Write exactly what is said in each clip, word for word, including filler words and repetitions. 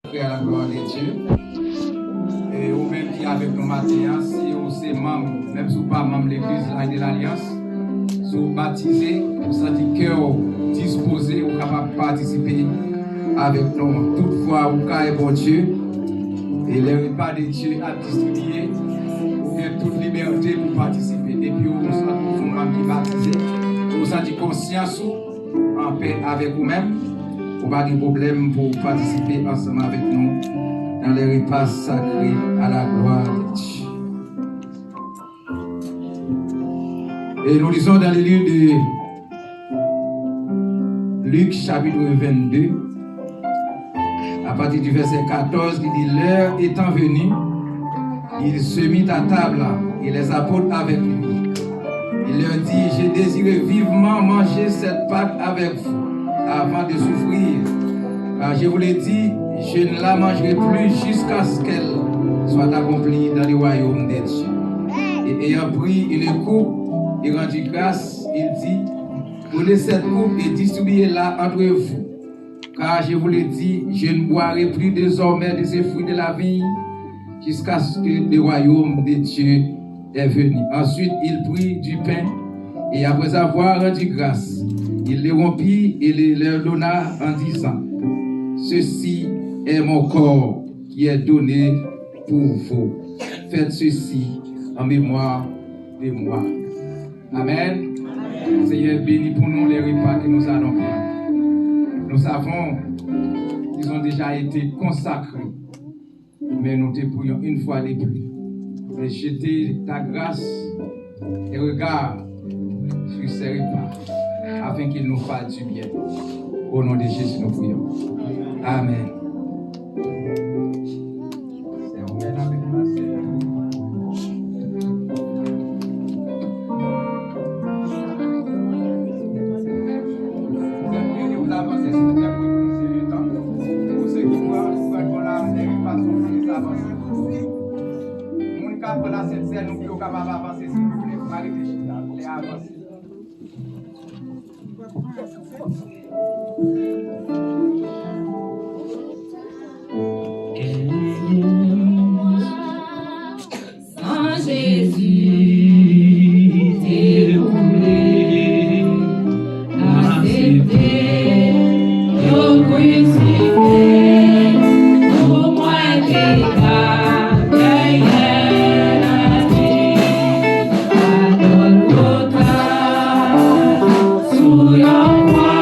Frè, à la gloire de Dieu. E ou menm ki avèk nou maten an, si ou se manm, menm si ou pa manm legliz Light de l'Alliance, si ou batize, ou santi kè w dispoze, ou kapab patisipe avèk nou. Tout fwa ou kay Bondye, e lè repa de Dye ap distribiye, ou gen tout libète pou patisipe. Depi ou santi ou se yon manm ki batize, ou santi konsyans ou anpè avèk ou menm, ou pa gen pwoblèm pou w patisipe ansanm avèk nou dans les repas sacrés à la gloire de Dieu. Et nous lisons dans le livre de Luc, chapitre vingt-deux, à partir du verset quatorze, qui dit, l'heure étant venue, il se mit à table et les apôtres avec lui. Il leur dit, j'ai désiré vivement manger cette Pâque avec vous avant de souffrir. Car je vous le dis, je ne la mangerai plus jusqu'à ce qu'elle soit accomplie dans le royaume des dieux. Et ayant pris une coupe et rendu grâce, il dit, prenez cette coupe et distribuez-la entre vous. Car je vous le dis, je ne boirai plus désormais de ce fruit de la vigne jusqu'à ce que le royaume de Dieu est venu. Ensuite, il prit du pain et après avoir rendu grâce, il le rompit et le leur donna en disant, ceci est mon corps qui est donné pour vous. Faites ceci en mémoire de moi. Amen. Senyè beni pou nou les repas que nous allons prendre. Nous savons qu'ils ont déjà été consacrés, mais nous te prions une fois de plus de jeter ta grâce et regard sur ces repas afin qu'ils nous fassent du bien. Au nom de Jésus, nous prions. Amen. Moun k ap pran la Sent Sèn, nou pou yo kapab avanse, silvouplè. Pa rete chita, nou vle avanse. San Jezi te koule, aksepte yo krisifye, pou mwen te ka genyen lavi. A Golgota, sou yon kwa,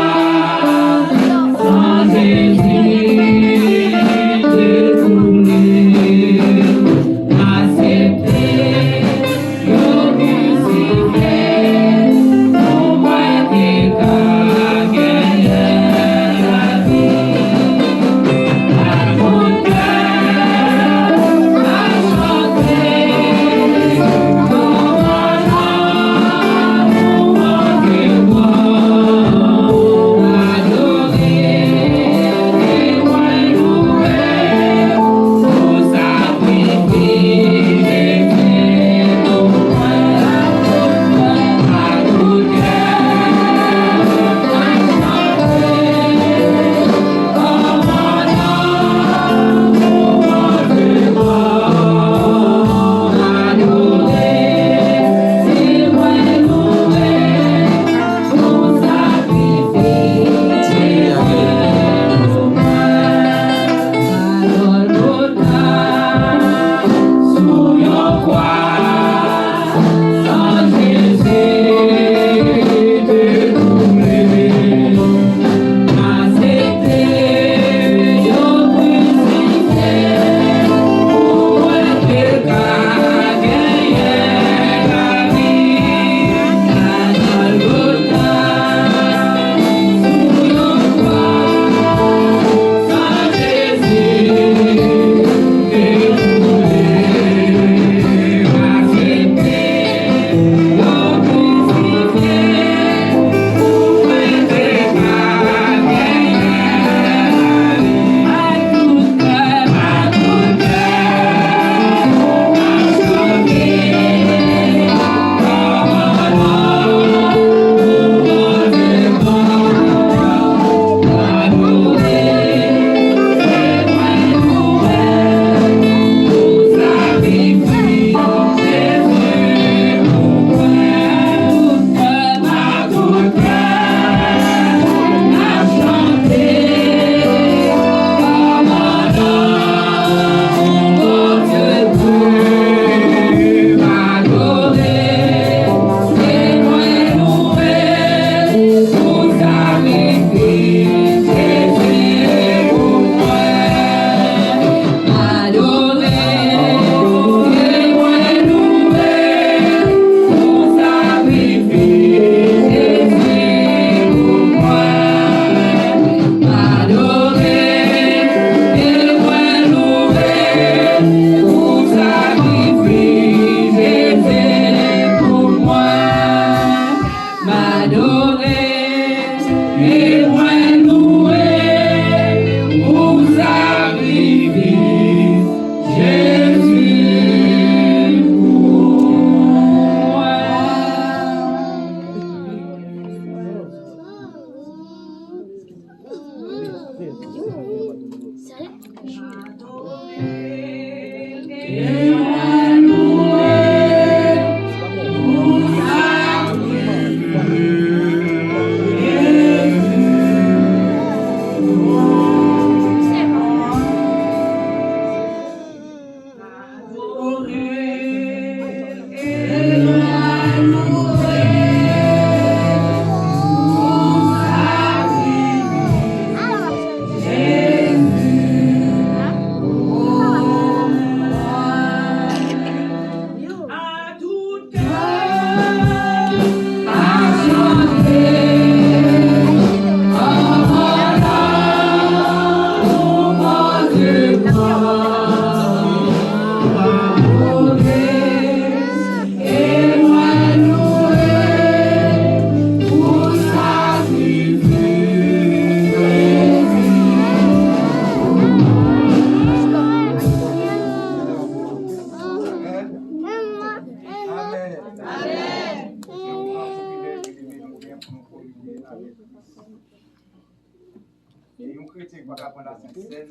E yon kretyen ki pa ka pran lasent sèn,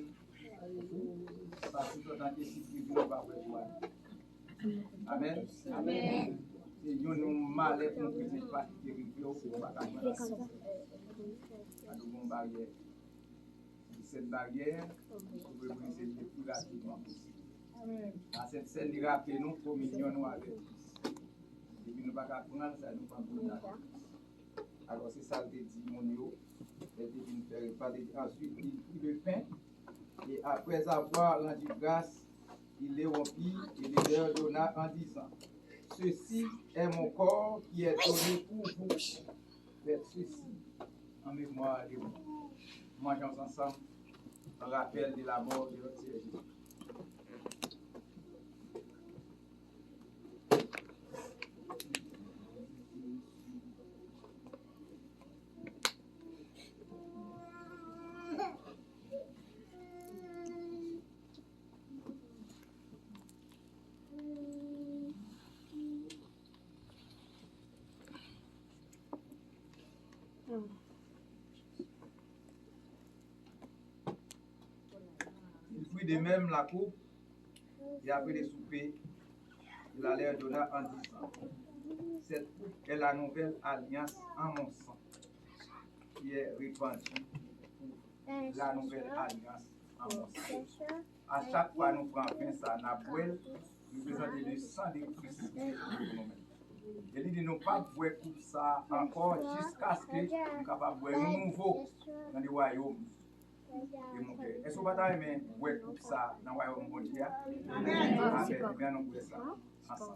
se pa tout antan ke si Bib la pa wè pou ale. Amèn. Amèn. Se yon, yon malè pou yon kretyen ki pa kite rive w, ou pa ka pran lasent sèn. Gade yon baryè. Sèt baryè, nou dwe brize l le pli rapidman posib. Nan Sent Sèn, li raple nou kominyon nou avèk Kris. Epi nou pa ka pran l, sa nou pa pran l avèk Kris. Alò, se sa l te di moun yo, lè l te vin fè repa, l te di, ensuite, il prit le pain, et après avoir rendu grâce, il le rompit et le leur donna en disant, ceci est mon corps qui est donné pour vous. Faites ceci en mémoire de moi. Mangeons ensemble en rappel de la mort de notre Seigneur Jésus. Il prit de même la coupe, et après le souper, il la leur donna en disant, cette coupe est la nouvelle alliance en mon sang, qui est répandue pour la nouvelle alliance en mon sang. A chak fwa nou pran ven sa, n ap bwè l, nou prezante le sang de Christ pou nou menm. E li di nou p ap bwè koup sa a ankò jiskaske nou kapab bwè yon nouvo nan li wayòm de Bondye. Èske w pa ta renmen bwè koup sa a nan wayòm Bondye a? Amèn. Amèn. Ebyen, ann nou bwè sa ansanm.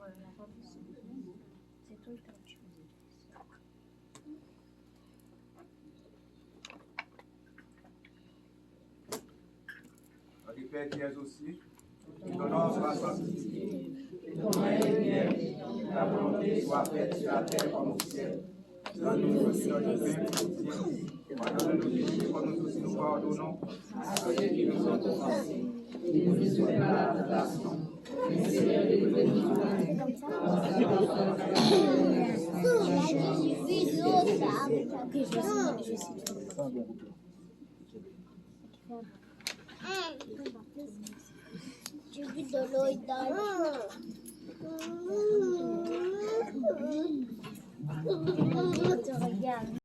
Notre Père qui es aux cieux, que ton nom soit sanctifié, que ton règne vienne, que ta volonté soit faite sur la terre comme au ciel. Donne-nous aujourd'hui notre pain quotidien. Pardonne-nous nos péchés, comme nous aussi nous pardonnons à ceux qui nous ont offensés. Et ne nous soumets pas à la tentation, mais Seigneur, délivre-nous du mal.